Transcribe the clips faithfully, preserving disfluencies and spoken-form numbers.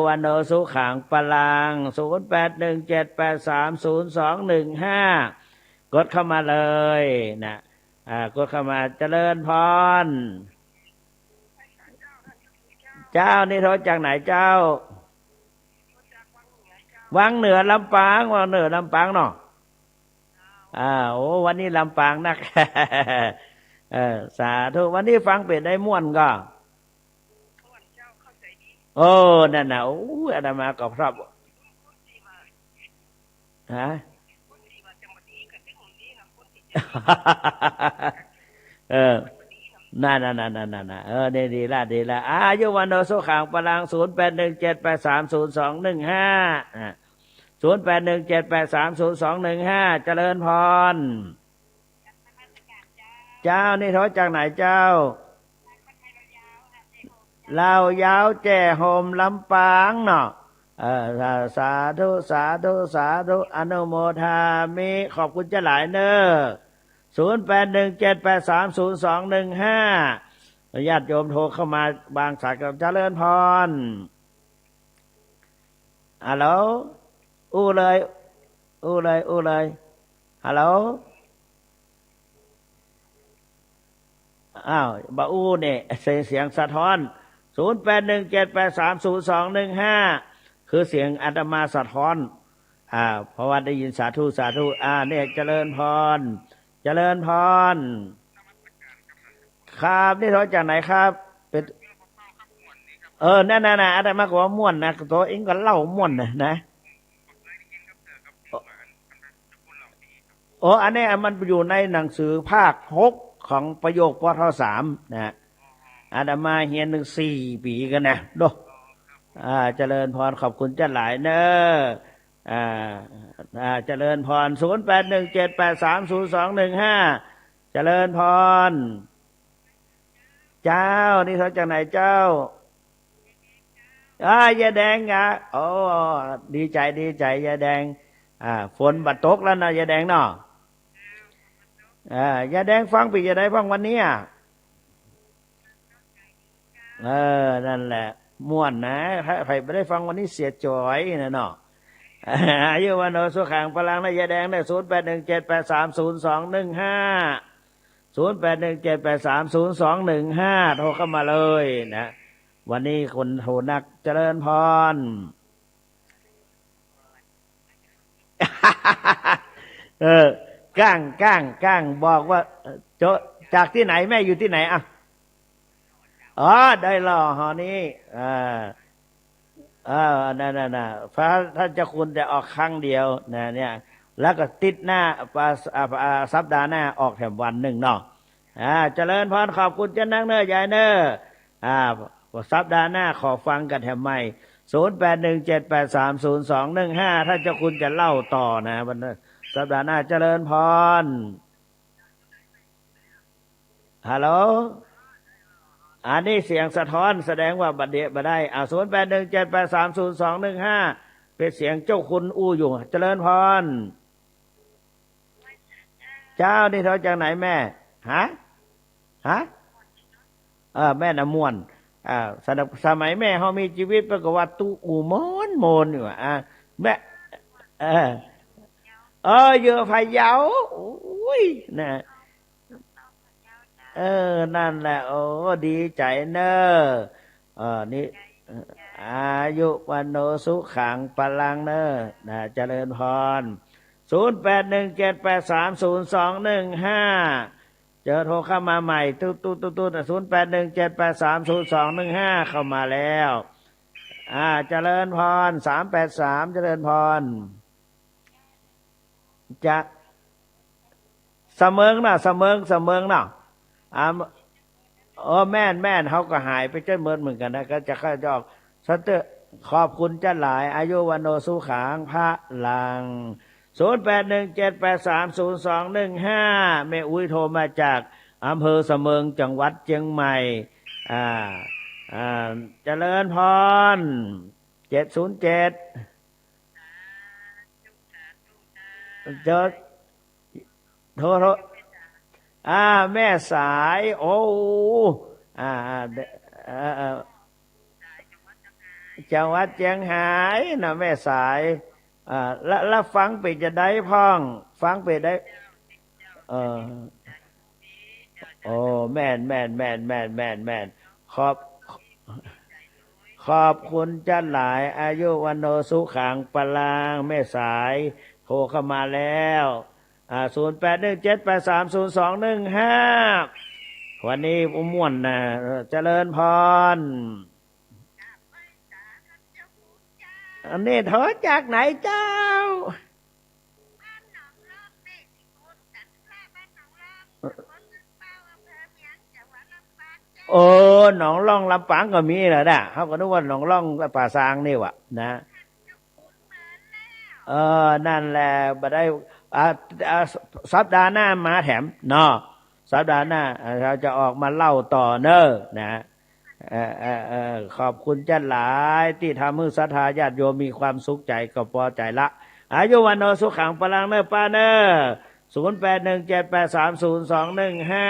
วันโนสุขัง พลัง ศูนย์แปดหนึ่งเจ็ดแปดสามศูนย์สองหนึ่งห้า กดเข้ามาเลยนะ อ่า กดเข้ามา เจริญพร เจ้า นี่โทรจากไหนเจ้า วังเหนือ ลำปาง วังเหนือ ลำปางเนาะ อ่า โอ้ วันนี้ลำปางนัก เออ สาธุ วันนี้ฟังเป๋นใดม่วนก่อ โอ้ นั่นน่ะ โอ้ อาตมาก็พลาด ฮะ เออ นั่นน่ะ นั่นน่ะ นั่นน่ะ เออ นี่ดีละ ดีละ อายุ วัณโณ สุขัง พลัง ศูนย์แปดหนึ่งเจ็ดแปดสามศูนย์สองหนึ่งห้า อ่ะ ศูนย์แปดหนึ่งเจ็ดแปดสามศูนย์สองหนึ่งห้า เจริญพร เจ้า นี่โทรจากไหนเจ้า ลาวยาว แจ้โฮม ลำปางเนาะ เออ สา สาธุ สาธุ สาธุ อนุโมทามิ ขอบคุณเจ้าหลายเน้อ ศูนย์แปดหนึ่งเจ็ดแปดสามศูนย์สองหนึ่งห้า ญาติโยมโทรเข้ามาบางสายก็ เจริญพร ฮัลโหล อู้เลย อู้เลย อู้เลย ฮัลโหล อ้าว บ่อู้เนี่ย เสียง เสียงสะท้อน ศูนย์แปดหนึ่งเจ็ดแปดสามศูนย์สองหนึ่งห้า คือเสียงอาตมาสะท้อน อ่า เพราะว่าได้ยินสาธุ สาธุ อ่า เนี่ย เจริญพร เจริญพร ครับ นี่โทรจากไหนครับ เป็น เออ นั่นน่ะ น่ะ อาตมาก็ว่าม่วนนะ ตัวเองก็เล่าม่วนนะ นะ โอ้ อันนี้มันอยู่ในหนังสือภาคหกของประโยค ปท สาม นะ อาตมาเฮียนตั้งสี่ปี๋กั๋นนะ โด อ่า เจริญพร ขอบคุณเจ้าหลายเน้อ อ่า อ่า เจริญพร ศูนย์แปดหนึ่งเจ็ดแปดสามศูนย์สองหนึ่งห้า เจริญพร เจ้า นี่โทรจากไหนเจ้า อ่า ยายแดงอ่ะ โอ้ ดีใจ๋ ดีใจ๋ ยายแดง อ่า ฝนบ่ตกแล้วนะ ยายแดงเนาะ อ่า ยายแดงฟังเป๋นจะไดพ่องวันนี้อะ เออ นั่นแหละ ม่วนนะ ถ้าใผบ่ได้ฟังวันนี้เสียจ๋อยนะเนาะ อายุ วัณโณ สุขัง พลัง นะ ยายแดงนะ ศูนย์แปดหนึ่งเจ็ดแปดสามศูนย์สองหนึ่งห้า ศูนย์แปดหนึ่งเจ็ดแปดสามศูนย์สองหนึ่งห้า โทรเข้ามาเลยนะ วันนี้คนโทรนัก เจริญพร เออ ก้าง ก้าง ก้าง บอกว่า โจะ จากตี้ไหน แม่อยู่ตี้ไหนอะ อ๋อ ดอยหล่อ หอนี้ อ่า เออ นั่นน่ะ พระท่านเจ้าคุณจะออกครั้งเดียวนะเนี่ย แล้วก็ติดหน้า อ่า อ่า สัปดาห์หน้าออกแถมวันนึ่งเนาะ อ่า เจริญพร ขอบคุณเจ้านักเน้อยายเน้อ อ่า สัปดาห์หน้าขอฟังกั๋นแถมใหม่ ศูนย์แปดหนึ่งเจ็ดแปดสามศูนย์สองหนึ่งห้า ท่านเจ้าคุณจะเล่าต่อนะ วันนั้น สัปดาห์หน้า เจริญพร ฮัลโหล อันนี้เสียงสะท้อน แสดงว่าบ่เดียะบ่ได้ อ่า ศูนย์แปดหนึ่งเจ็ดแปดสามศูนย์สองหนึ่งห้า เป๋นเสียงเจ้าคุณอู้อยู่ เจริญพร เจ้า นี่โทรจากไหนแม่ ฮะ ฮะ เออ แม่น่ะม่วน อ่า สมัย สมัยแม่เฮามีจีวิตเปิ้นก็ว่าตุ๊อู้ม่วนม่วนอยู่อะ อ่า แม่ เออ เออ อยู่พะเยา โอ้ย นะ เออ นั่นแหละ โอ้ ดีใจ๋เน้อ เออ นี่ อายุ วัณโณ สุขัง พลัง เน้อ นะ เจริญพร ศูนย์แปดหนึ่งเจ็ดแปดสามศูนย์สองหนึ่งห้า เจอโทรเข้ามาใหม่ ตุ๊ด ตุ๊ด ตุ๊ด ตุ๊ด ศูนย์แปดหนึ่งเจ็ดแปดสามศูนย์สองหนึ่งห้า เข้ามาแล้ว อ่า เจริญพร สามแปดสาม เจริญพร จะ สะเมิงเนาะ สะเมิง สะเมิงเนาะ อ่า เออ แม่น แม่น เฮาก็หายไปเจ้าเมินเหมือนกั๋นนะ ก็จะเข้าจะออก สะเต๊อะ ขอบคุณเจ้าหลาย อายุ วัณโณ สุขัง พลัง ศูนย์แปดหนึ่งเจ็ดแปดสามศูนย์สองหนึ่งห้า แม่อุ๊ยโทรมาจากอำเภอสะเมิง จังหวัดเจียงใหม่ อ่า อ่า เจริญพร เจ็ดศูนย์เจ็ด เจอ โทร โทร อ่า แม่สาย โอ้ อ่า อ่า เอ่อ เอ่อ จังหวัดเจียงหายนะแม่สาย อ่า ละ ละฟังเป๋นจะใดพ่อง ฟังเป๋นจะใด เออ โอ้ แม่น แม่น ขอบ ขอบคุณจ๊าดหลาย อายุวัณโณสุขังพลัง แม่สาย โทรเข้ามาแล้ว อ่า ศูนย์แปดหนึ่งเจ็ดแปดสามศูนย์สองหนึ่งห้า วันนี้ม่วนนะ เจริญพร อันนี้โทรจากไหนเจ้า โอ้ หนองล่องลำปางก็มีแล้วนะ เฮาก็นึกว่าหนองล่องป่าซางนี่หว่านะ เออ นั่นแหละ บ่ได้ อ่า อ่า สัปดาห์หน้ามาแถมเนาะ สัปดาห์หน้า อ่า เฮาจะออกมาเล่าต่อเน้อนะ เออ เออ เออ ขอบคุณจ๊าดหลายตี้ทำหื้อศรัทธาญาติโยมมีความสุขใจ๋ก็ปอใจ๋ละ อายุวัณโณสุขังพลังเน้อป้าเน้อ ศูนย์แปดหนึ่งเจ็ดแปดสามศูนย์สองหนึ่งห้า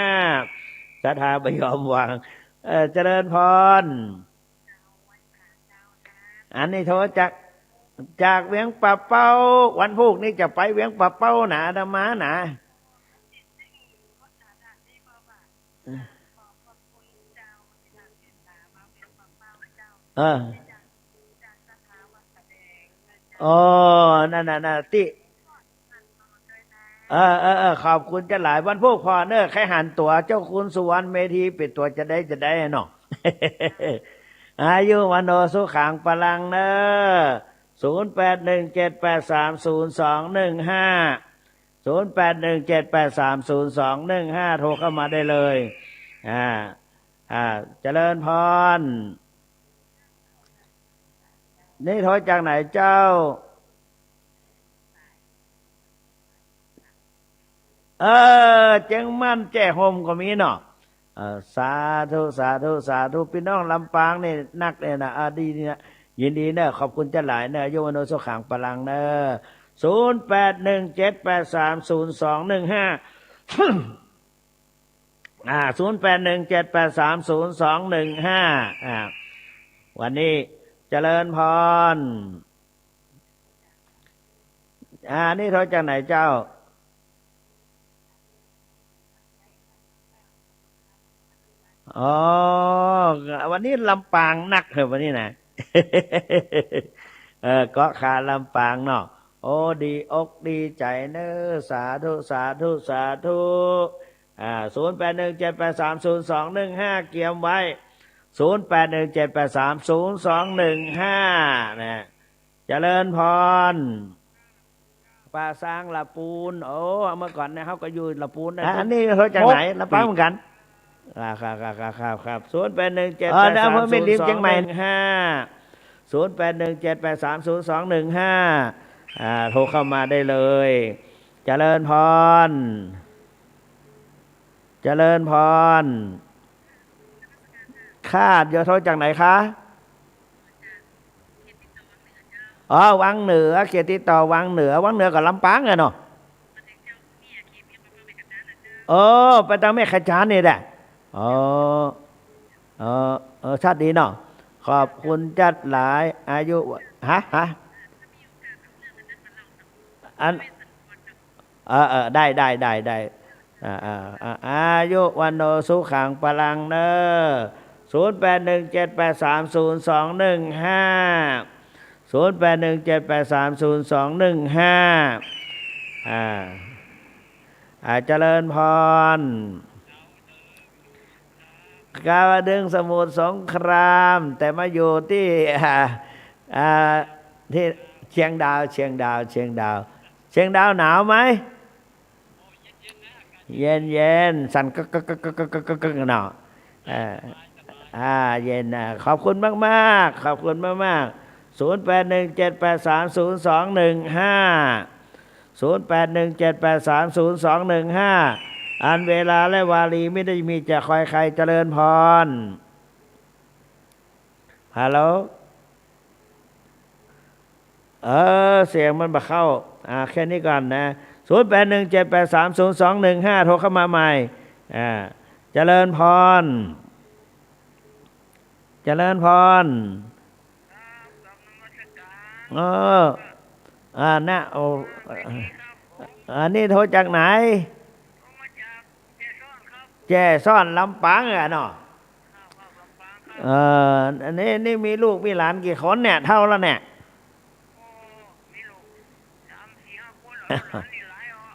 ศรัทธาบ่ยอมวาง เออ เจริญพร อันนี้โทรจาก จากเวียงป่าเป้า วันพูกนี้จะไปเวียงป่าเป้านะ อาตมานะ เออ อ๋อ นั่นน่ะ น่ะ ตี้ เออ เออ เออ ขอบคุณจ๊าดหลาย วันพูกผ่อเน้อ ใค่หันตั๋วเจ้าคุณสุวรรณเมธี เป๋นตั๋วจะใดจะใดเนาะ อายุวัณโณสุขังพลังเน้อ ศูนย์แปดหนึ่งเจ็ดแปดสามศูนย์สองหนึ่งห้า ศูนย์แปดหนึ่งเจ็ดแปดสามศูนย์สองหนึ่งห้า โทรเข้ามาได้เลย อ่า อ่า เจริญพร นี่โทรจากไหนเจ้า เออ เจียงมั่นแจ้ห่มก็มีเนาะ เออ สาธุ สาธุ สาธุ ปี้น้องลำปางนี่นักเนี่ยนะ อ่า ดีนี่นะ ยินดีเน้อ ขอบคุณจ๊าดหลายเน้อ อายุวัณโณสุขังพลังเน้อ ศูนย์แปดหนึ่งเจ็ดแปดสามศูนย์สองหนึ่งห้า อ่า ศูนย์แปดหนึ่งเจ็ดแปดสามศูนย์สองหนึ่งห้า อ่า วันนี้เจริญพร อ่า นี่โทรจากไหนเจ้า อ๋อ วันนี้ลำปางนักเหรอวันนี้นะ เออ เกาะขาลำปางเนาะ โอ้ ดีอกดีใจ๋เน้อ สาธุ สาธุ สาธุ อ่า ศูนย์แปดหนึ่งเจ็ดแปดสามศูนย์สองหนึ่งห้า เกียมไว้ ศูนย์แปดหนึ่งเจ็ดแปดสามศูนย์สองหนึ่งห้า นะ เจริญพร ป่าซางละปูน โอ้ เมื่อก่อนเนี่ยเฮาก็อยู่ละปูนนะ อ่ะ อันนี้เขาจากไหน ลำปางเหมือนกั๋น อ่า ครับ ครับ ครับ ครับ ศูนย์แปดหนึ่งเจ็ดแปดสามศูนย์สองหนึ่งห้า ศูนย์แปดหนึ่งเจ็ดแปดสามศูนย์สองหนึ่งห้า อ่า โทรเข้ามาได้เลย เจริญพร เจริญพร ค่ะ เดี๋ยวโทรจากไหนคะ อ๋อ วังเหนือ เขตติดต่อวังเหนือ วังเหนือกับลำปางอะเนาะ เออ ไปตางแม่ขจานนี่แหละ อ๋อ เออ เออ ชาติดีเนาะ ขอบคุณจ๊าดหลาย อายุ ฮะ ฮะ อัน เออ เออ ได้ ได้ ได้ ได้ อ่า อ่า อ่า อายุวัณโณสุขังพลังเน้อ ศูนย์แปดหนึ่งเจ็ดแปดสามศูนย์สองหนึ่งห้า ศูนย์แปดหนึ่งเจ็ดแปดสามศูนย์สองหนึ่งห้า อ่า อ่า เจริญพร กาวดึงสมุทรสงคราม แต่มาอยู่ตี้ อ่า อ่า ตี้เชียงดาว เชียงดาว เชียงดาว เชียงดาวหนาวไหม เย็นๆ สั่นกึกๆๆๆๆๆเนาะ เออ อ่า เย็นนะ ขอบคุณมากๆ ขอบคุณมากๆ ศูนย์แปดหนึ่งเจ็ดแปดสามศูนย์สองหนึ่งห้า ศูนย์แปดหนึ่งเจ็ดแปดสามศูนย์สองหนึ่งห้า อันเวลาและวารีมิได้มีจะคอยใคร เจริญพร ฮัลโหล เออ เสียงมันบ่เข้า อ่า แค่นี้ก่อนนะ ศูนย์แปดหนึ่งเจ็ดแปดสามศูนย์สองหนึ่งห้า โทรเข้ามาใหม่ อ่า เจริญพร เจริญพร ครับ เออ อ่า นะ โอ้ อันนี้โทรจากไหน แจ้ซ้อน ลำปางอะเนาะ เออ อันนี้ นี่มีลูกมีหลานกี่คนเนี่ย เฒ่าแล้วเนี่ย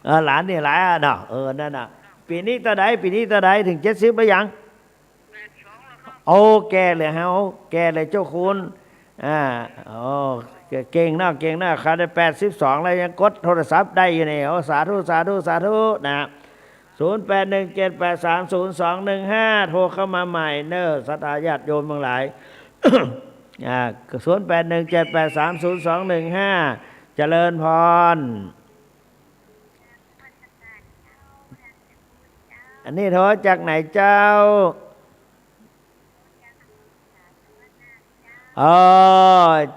เออ หลานนี่หลายอะเนาะ เออ นั่นน่ะ ปี๋นี้เต้าใด ปี๋นี้เต้าใด เถิงเจ็ดสิบแล้วยัง โอ้ แก่เลยเฮา แก่เลยเจ้าคุณ อ่า โอ้ เก่งเนาะ เก่งเนาะ ข้าได้แปดสิบสองแล้ว ยังกดโทรศัพท์ได้อยู่นี่ โอ้ สาธุ สาธุ สาธุ นะ ศูนย์แปดหนึ่งเจ็ดแปดสามศูนย์สองหนึ่งห้า โทรเข้ามาใหม่เน้อ ศรัทธาญาติโยมทั้งหลาย อ่า ศูนย์แปดหนึ่งเจ็ดแปดสามศูนย์สองหนึ่งห้า เจริญพร อันนี้โทรจากไหนเจ้า อ๋อ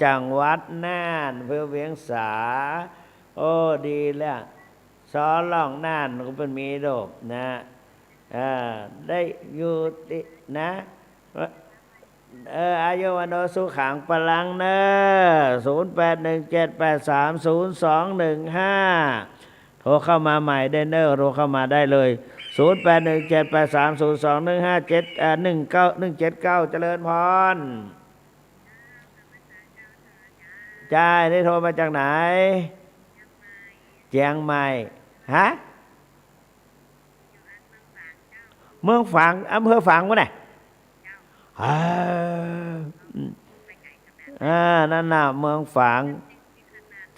จังหวัดน่าน อำเภอเวียงสา โอ้ ดีแล้ว สอล่องน่านก็เปิ้นมีโลกนะ เออ ได้อยู่ตินะ เออ อายุวัณโณสุขังพลังเน้อ ศูนย์แปดหนึ่งเจ็ดแปดสามศูนย์สองหนึ่งห้า โทรเข้ามาใหม่ได้เน้อ โทรเข้ามาได้เลย ศูนย์แปดหนึ่งเจ็ดแปดสามศูนย์สองหนึ่งห้าเจ็ด เอ่อ หนึ่งเก้า หนึ่งเจ็ดเก้า เจริญพร จ้า ได้โทรมาจากไหน เจียงใหม่ ฮะ เมืองฝาง อำเภอฝางวะเนี่ย เออ อ่า นั่นน่ะ เมืองฝาง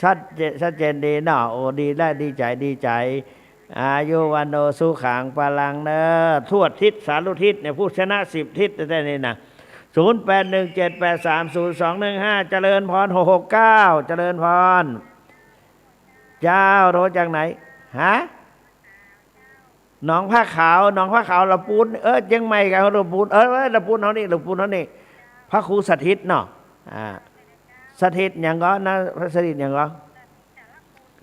ชัดเจน ชัดเจนดีเนาะ โอ้ ดีแล้ว ดีใจ๋ ดีใจ๋ อายุวัณโณสุขังพลังเน้อ ทั่วทิศสารทิศเนี่ย ผู้ชนะสิบทิศแต๊ๆ นี่นะ ศูนย์แปดหนึ่งเจ็ดแปดสามศูนย์สองหนึ่งห้า เจริญพร หกหกเก้า เจริญพร เจ้า โทรจากไหน ฮะ หนองผ้าขาว หนองผ้าขาว ละปูน เออ เจียงใหม่กับละปูน เออ ละปูนเฮานี่ ละปูนเฮานี่ พระครูสถิตเนาะ อ่า สถิตหยังก่อนะ พระสถิตหยังก่อ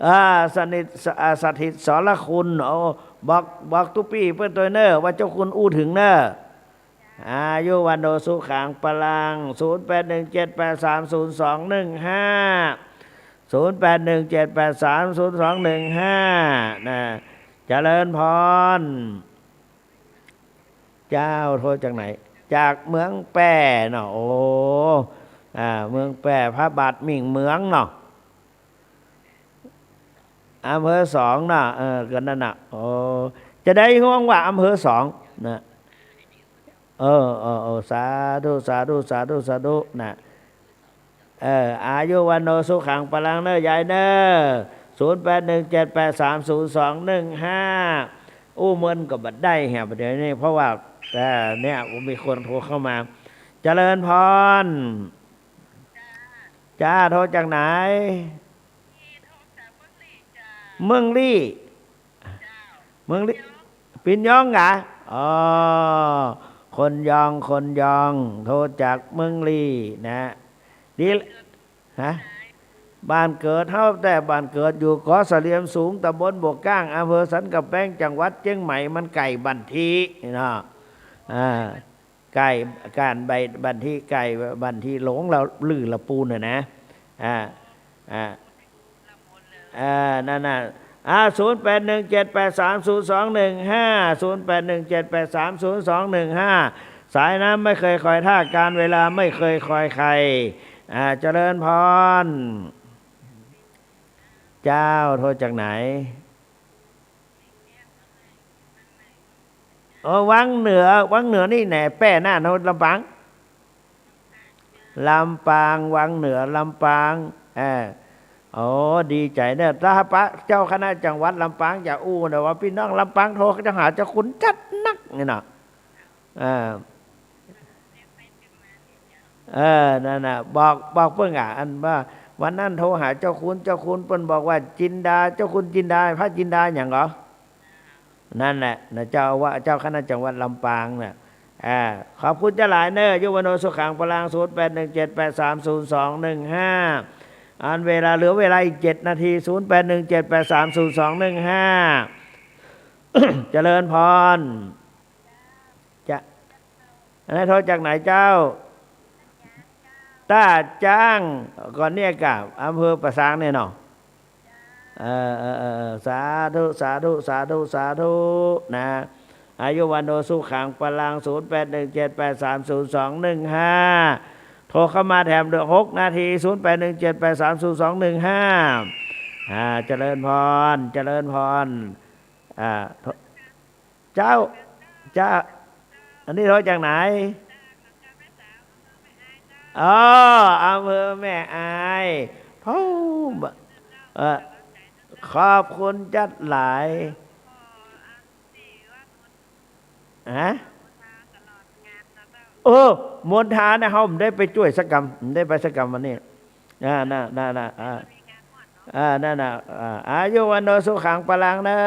อ่า สถิต อ่า สถิตสรคุณ โอ้ บอก บอกตุ๊ปี้เปิ้นตวยเน้อ ว่าเจ้าคุณอู้เถิงเน้อ อายุวัณโณสุขังพลัง ศูนย์แปดหนึ่งเจ็ดแปดสามศูนย์สองหนึ่งห้า ศูนย์แปดหนึ่งเจ็ดแปดสามศูนย์สองหนึ่งห้า นะ เจริญพร เจ้า โทรจากไหน จากเมืองแป้เนาะ โอ้ อ่า เมืองแป้ พระบาทมิ่งเมืองเนาะ อำเภอสองเนาะ เออ ก็นั่นน่ะ โอ้ จะได้ฮ้องว่าอำเภอสองนะ เออ เออ เออ สาธุ สาธุ สาธุ สาธุ นะ เออ อายุวัณโณสุขังพลังเน้อ ยายเน้อ ศูนย์แปดหนึ่งเจ็ดแปดสามศูนย์สองหนึ่งห้า อู้เมินก็บ่ได้แฮะ เดี๋ยวนี้ เพราะว่า เออ เนี่ย มีคนโทรเข้ามา เจริญพร จ้า โทรจากไหน เมืองลี้ เมืองลี้ ปินยองกะ อ๋อ คนยอง คนยอง โทรจากเมืองลี้นะ ดี ฮะ บ้านเกิดเฮา แต่บ้านเกิดอยู่เกาะสะเหลียมสูง ตำบลบวกก้าง อำเภอสันกำแปง จังหวัดเจียงใหม่ มันใก้บั้นทีเนาะ อ่า ใก้ ก้านใบ บั้นที ใก้บั้นทีหลวงละ ลือละปูนน่ะนะ อ่า อ่า อ่า นั่นน่ะ อ่า ศูนย์แปดหนึ่งเจ็ดแปดสามศูนย์สองหนึ่งห้า ศูนย์แปดหนึ่งเจ็ดแปดสามศูนย์สองหนึ่งห้า สายน้ำไม่เคยคอยท่า กาลเวลาไม่เคยคอยใคร อ่า เจริญพร เจ้า โทรจากไหน เออ วังเหนือ วังเหนือนี่แหน แป้น่าน ลำปาง ลำปาง วังเหนือ ลำปาง เออ โอ้ ดีใจ๋เน้อ ถ้าพระเจ้าคณะจังหวัดลำปางจะอู้นะ ว่าปี้น้องลำปางโทรจะหาเจ้าคุณจัดนักนี่เนาะ เออ เออ นั่นน่ะ บอก บอกเปิ้นอ่ะ อันว่าวันนั้นโทรหาเจ้าคุณ เจ้าคุณเปิ้นบอกว่าจินดา เจ้าคุณจินดา พระจินดาหยังเหรอ นั่นแหละนะ เจ้าว่า เจ้าคณะจังหวัดลำปางน่ะ อ่า ขอบคุณเจ้าหลายเน้อ อายุวัณโณสุขังพลัง ศูนย์แปดหนึ่งเจ็ดแปดสามศูนย์สองหนึ่งห้า อันเวลาเหลือเวลาอีกเจ็ดนาที ศูนย์แปดหนึ่งเจ็ดแปดสามศูนย์สองหนึ่งห้า เจริญพร จะ อันนั้นโทรจากไหนเจ้า ต้าจ๊าง ก็เนี่ยกะ อำเภอป่าซางเนี่ยเนาะ เออ เออ เออ เออ สาธุ สาธุ สาธุ สาธุ นะ อายุวัณโณสุขัง พลัง ศูนย์แปดหนึ่งเจ็ดแปดสามศูนย์สองหนึ่งห้า โทรเข้ามาแถมเหลือหกนาที ศูนย์แปดหนึ่งเจ็ดแปดสามศูนย์สองหนึ่งห้า อ่า เจริญพร เจริญพร อ่า โทร เจ้า เจ้า อันนี้โทรจากไหน อ๋อ อำเภอแม่อาย โอ้ เอ่อ ขอบคุณจัดหลาย ฮะ เออ มณฑาเนี่ย เฮาบ่ได้ไปจ้วยสักกำ บ่ได้ไปสักกำวันนี้ อ่า น่ะ น่ะ น่ะ อ่า อ่า นั่นน่ะ อ่า อายุวัณโณสุขัง พลัง เน้อ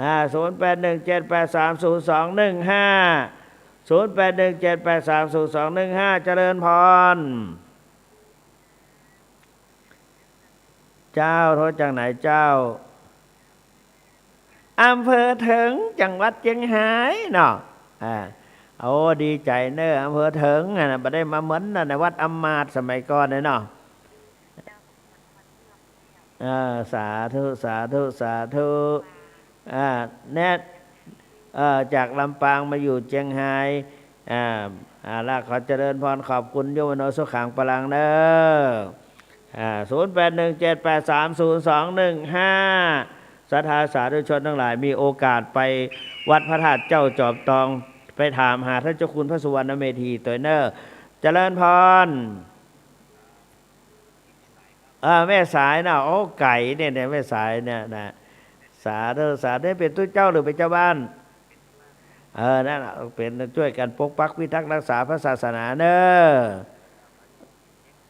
อ่า ศูนย์แปดหนึ่งเจ็ดแปดสามศูนย์สองหนึ่งห้า ศูนย์แปดหนึ่งเจ็ดแปดสามศูนย์สองหนึ่งห้า เจริญพร เจ้า โทรจากไหนเจ้า อำเภอเถิง จังหวัดเจียงฮายเนาะ อ่า โอ้ ดีใจ๋เน้อ อำเภอเถิงอะนะ บ่ได้มาเหมือนนะ ในวัดอำมาตย์สมัยก่อนเลยเนาะ อ่า สาธุ สาธุ สาธุ อ่า แนะ เอ่อ จากลำปางมาอยู่เจียงฮาย อ่า อ่า แล้วขอเจริญพร ขอบคุณ อายุวัณโณสุขัง พลัง เน้อ อ่า ศูนย์แปดหนึ่งเจ็ดแปดสามศูนย์สองหนึ่งห้า ศรัทธาสาธุชนทั้งหลาย มีโอกาสไปวัดพระธาตุเจ้าจอมตอง ไปถามหาต้านเจ้าคุณพระสุวรรณเมธีตวยเน้อ เจริญพร เออ แม่สายน่ะ โอ้ ไก๋เนี่ย เนี่ย แม่สายเนี่ยนะ สาธุ สาธุ เป๋นตุ๊เจ้าหรือเป๋นจาวบ้าน เออ นั่นน่ะ เป๋น จ้วยกั๋นปกปักพิทักษ์รักษาพระศาสนาเน้อ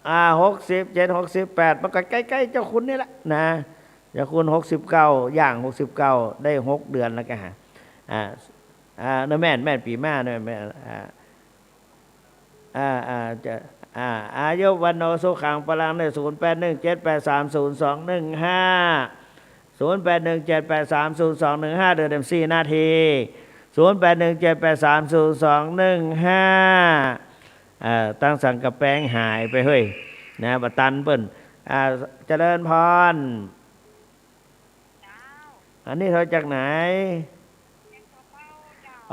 อ่า หกสิบเจ็ด หกสิบแปด มันก็ใก้ๆ เจ้าคุณนี่แหละนะ เจ้าคุณหกสิบเก้า ย่างหกสิบเก้า ได้หกเดือนแล้วก็ อ่า อ่า เน้อ แม่น แม่น ปี๋มาเน้อ แม่น อ่า อ่า อ่า จะ อ่า อายุวัณโณสุขัง พลัง เน้อ ศูนย์แปดหนึ่งเจ็ดแปดสามศูนย์สองหนึ่งห้า ศูนย์แปดหนึ่งเจ็ดแปดสามศูนย์สองหนึ่งห้า เหลือแหมสี่นาที ศูนย์แปดหนึ่งเจ็ดแปดสามศูนย์สองหนึ่งห้า เอ่อ ตังสังกะแปงหายไปเฮ้ย นะ บ่ตันเปิ้น อ่า เจริญพร อันนี้โทรจากไหน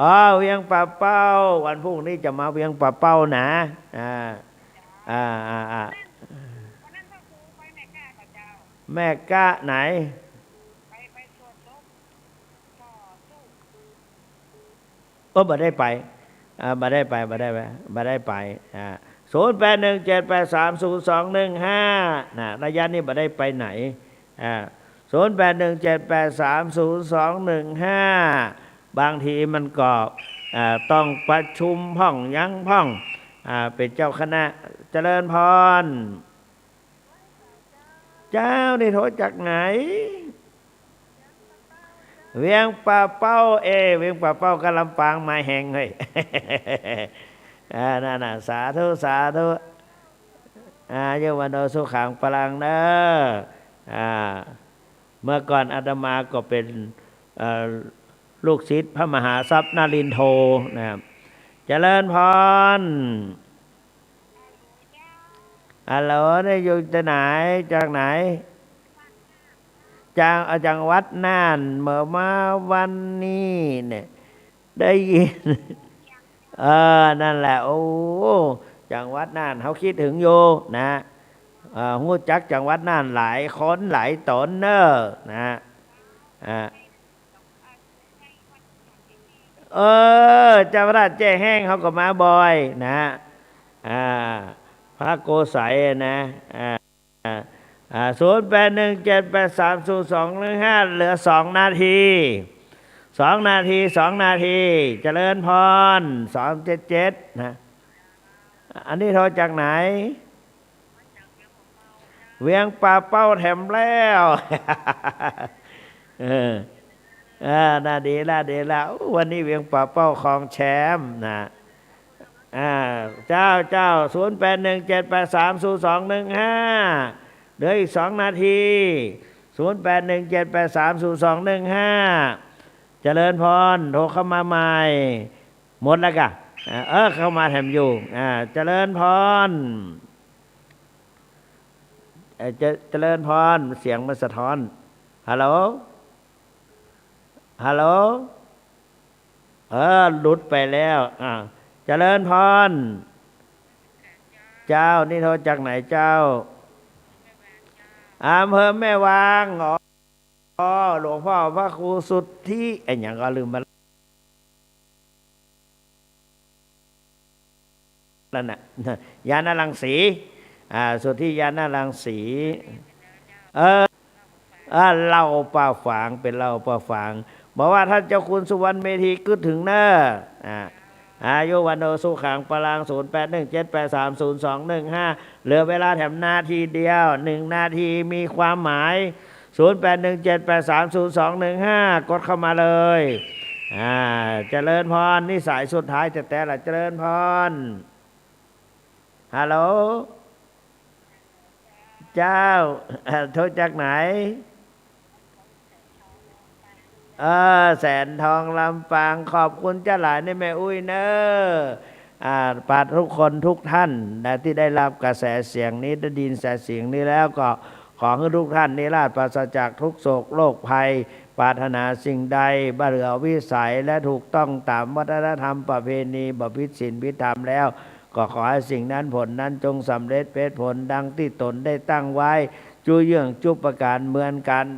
อ๋อ เวียงป่าเป้า วันพรุ่งนี้จะมาเวียงป่าเป้านะ อ่า อ่า อ่า อ่า แม่กะไหน เออ บ่ได้ไป อ่า บ่ได้ไป บ่ได้ไป บ่ได้ไป อ่า ศูนย์แปดหนึ่งเจ็ดแปดสามศูนย์สองหนึ่งห้า นะ ระยะนี้บ่ได้ไปไหน อ่า ศูนย์แปดหนึ่งเจ็ดแปดสามศูนย์สองหนึ่งห้า บางทีมันก็ อ่า ต้องประชุมพ่องหยังพ่อง อ่า เป๋นเจ้าคณะ เจริญพร เจ้า นี่โทรจากไหน เวียงป่าเป้า เอ เวียงป่าเป้ากับลำปางมาแหงเฮ้ย อ่า นั่นน่ะ สาธุ สาธุ อายุวัณโณสุขัง พลัง เน้อ อ่า เมื่อก่อนอาตมาก็เป๋น เอ่อ ลูกศิษย์พระมหาทรัพย์นรินทโธนะครับ เจริญพร ฮัลโหล นี่อยู่จากไหน จากไหน จาก อ่า จังหวัดน่าน เมื่อมาวันนี้เนี่ย ได้ยิน เออ นั่นแหละ โอ้ จังหวัดน่าน เฮาคิดเถิงอยู่นะ เอ่อ ฮู้จักจังหวัดน่านหลายคนหลายต๋นเน้อ นะ อ่า เออ เจ้าพระธาตุแจ้แห้ง เฮาก็มาบ่อยนะ อ่า พระโกไสยนะ อ่า อ่า อ่า ศูนย์แปดหนึ่งเจ็ดแปดสามศูนย์สองหนึ่งห้า เหลือสองนาที สองนาที สองนาที เจริญพร สองเจ็ดเจ็ด นะ อันนี้โทรจากไหน เวียงป่าเป้าแถมแล้ว เออ อ่า น่าดีละ ดีละ อู้ วันนี้เวียงป่าเป้าครองแชมป์นะ อ่า เจ้า เจ้า ศูนย์แปดหนึ่งเจ็ดแปดสามศูนย์สองหนึ่งห้า เหลืออีกสองนาที ศูนย์แปดหนึ่งเจ็ดแปดสามศูนย์สองหนึ่งห้า เจริญพร โทรเข้ามาใหม่ หมดแล้วกะ อ่า เออ เข้ามาแถมอยู่ อ่า เจริญพร เอ่อ เจ- เจริญพร เสียงมันสะท้อน ฮัลโหล ฮัลโหล เออ หลุดไปแล้ว อ่า เจริญพร เจ้า นี่โทรจากไหนเจ้า อำเภอแม่วาง อ๋อ หลวงพ่อพระครูสุทธิ ไอ้หยังก็ลืมไปแล้วนะ ญาณรังสี อ่า สุทธิญาณรังสี เออ อ่า เล่าป่าฝาง เป๋นเล่าป่าฝาง บอกว่าท่านเจ้าคุณสุวรรณเมธีกึ๊ดถึงเน่อ อ่า อายุวัณโณสุขัง พลัง ศูนย์แปดหนึ่งเจ็ดแปดสามศูนย์สองหนึ่งห้า เหลือเวลาแถมนาทีเดียว หนึ่งนาทีมีความหมาย ศูนย์แปดหนึ่งเจ็ดแปดสามศูนย์สองหนึ่งห้า กดเข้ามาเลย อ่า เจริญพร นี่สายสุดท้ายแต๊ๆ ละ เจริญพร ฮัลโหล เจ้า เอ่อ โทรจากไหน เออ แสนทองลำปาง ขอบคุณเจ้าหลายในแม่อุ้ยเนอ อ่า ปาทุกคนทุกท่านนะ ที่ได้รับกระแสเสียงนี้ ได้ยินกระแสเสียงนี้แล้วก็ขอให้ทุกท่านนี้ราษฎร์ปราศจากทุกข์โศกโรคภัย ปรารถนาสิ่งใดบ่เหลือวิสัยและถูกต้องตามวัฒนธรรมประเพณี บ่ผิดศีลผิดธรรมแล้ว ก็ขอให้สิ่งนั้นผลนั้นจงสำเร็จเป็นผลดังที่ตนได้ตั้งไว้ จุเยื่องจุประการเหมือนกัน